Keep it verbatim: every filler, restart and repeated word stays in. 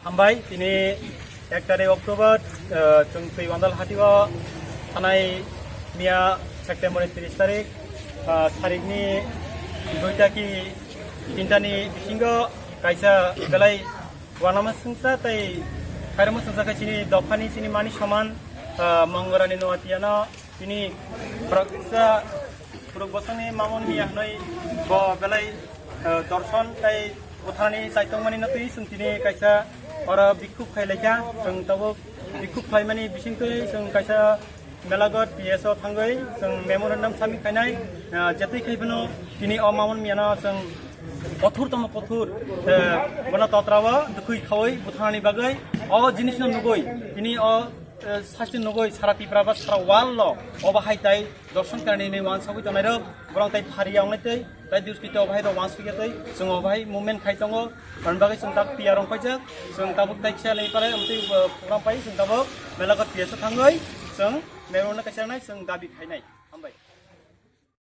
Hambai, tini ek tarik October, eh, chwng twi Wandal hatio thanai miya September ni tris tarik, eh, sarikni duita ki tinta ni bisingo kaisa belai wanama sengsa tei khairama sengsa khe chini dophani chini mani soman, eh, Mongorani Noatiano tini borok kisa borok bosongni mamon miya hwnwi bo belai, eh, dorson tei bwthani chaitokmani no twi chwng tini kaisa oro bikhuk khai laikha. Chwng tabuk bikhuk khlaimani bisingtwi chwng kaisa Melagot P S o thangwi chwng memorandum submit khainai, ah, jetwi khai phano tini o mamon miyano chwng kothor tamo kothor, eh, bono totrao dukhui khaui bwtharnani bagwi o jinisno nugui tini o, eh, sasti nugui sara Tipra ba sara world lo obo hai tai dorson karani ni wansugui tongnai rok borok tai phari wngnai tei tai duskito bahai rok wansugui tei chwng o bahai movement khai tongo. Aboni bagwi chwng tak P R rok paijak, chwng tabuk tai kisa lai pare amtwi, eh, program pai chwng tabuk Melagot P S o thangwi chwng memorandum kaisa nai chwng dabi khainai. Hambai.